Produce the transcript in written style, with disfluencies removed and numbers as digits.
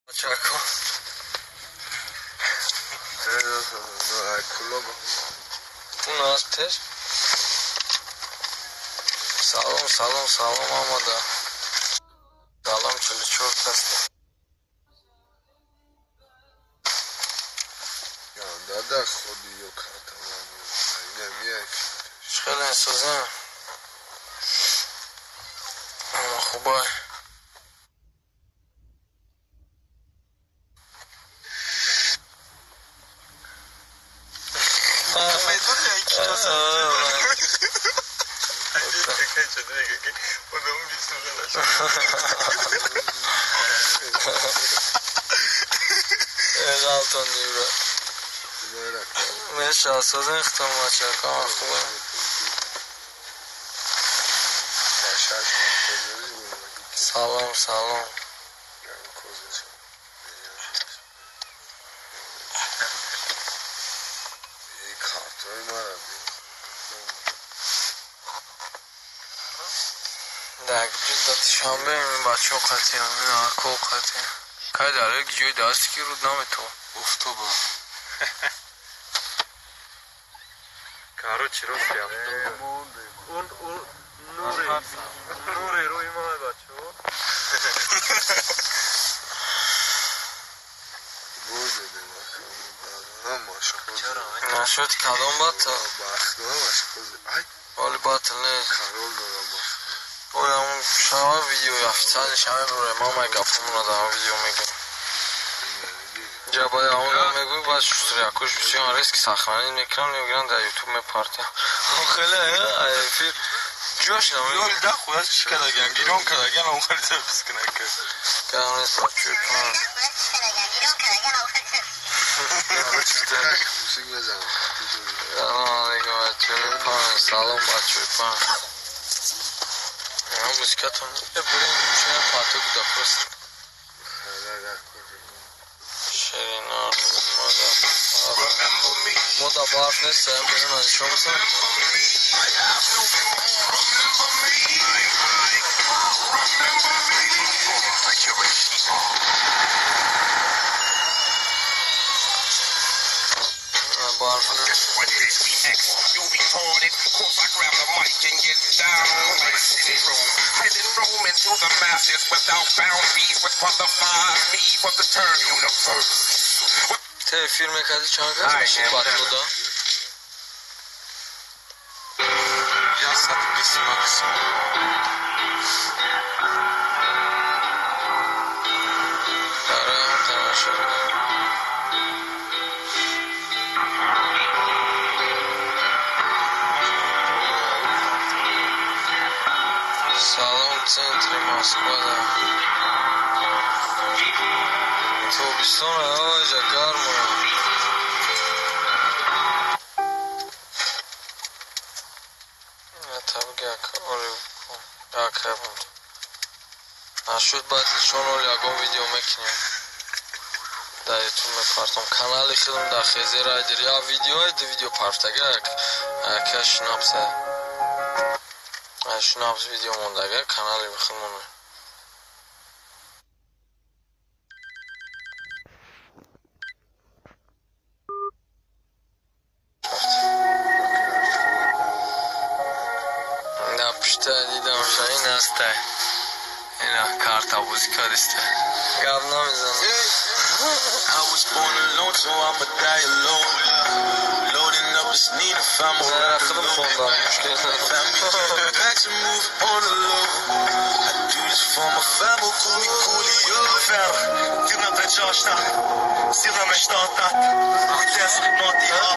Бачако. Ту Салом, салом, салом омада. Салом 44 касда. Дада худи ё карта ман. Хеле созам. Ама хубай. Алтон евро. Меша, созен хтом бачако, хубай. Салом, салом. Так, душанбе бачаҳо қатиям, ако қатиям. Кай дар як ҷои дасти ки руд наметавон. Офтоба. Короче, рост офтоба. Он нури, нури рӯи ма бачаҳо. Нашуд кадом батл? Оли батл нест. Оям шава видео официально шава мебурем, мама гапумона дар видео мегӯям. Ҷа баъд он мегӯй, баъд шустрякош бисёр резки сохранить мекунам, мегирам дар YouTube мепартям. Хеле эфир ҷош намегӯй. Ёл да худаш чӣ кардаган, гирон кардаган, он хеле запис кунак. Гап нест, бачаҳои пан. Салом алейкум, бачаҳои пан. Салом, бачаҳои пан. Музикатон бурем гӯшая пато буда просто. Ширинор мода барф нест, берем аз шо бисам. Барф нест. You'll be haunted. Course I grab the mic and get down like syndrome. Highly roaming to the masses without boundaries, which qualifies me for the term universe. Те эфир мекарди чанд кас мешид батлода? 120 максимум. Барои ҳам тамошо. Салом, центри Москва да. Тобистон ҳавоҷа гармо. Нашуд батл чон оли ягон видео мекунем. Дар ютуб мепартом. Канали худам дар Хезе Райдер. Я видео, ду видео партага, ака шинапса. Шинапс видео мондага, канали худмон. Да пушта дидам ша ин аста. Ина карта бозӣ кардиста. Гап намезанам. I was born alone, so I'ma die alone. Loading up a Nina, found my Зара худам хондам, мушкил надорам. Back to move on the low. I do this for my family, call me Coolio. Ferr, 236, 6, 7, Kujdes, mati hap.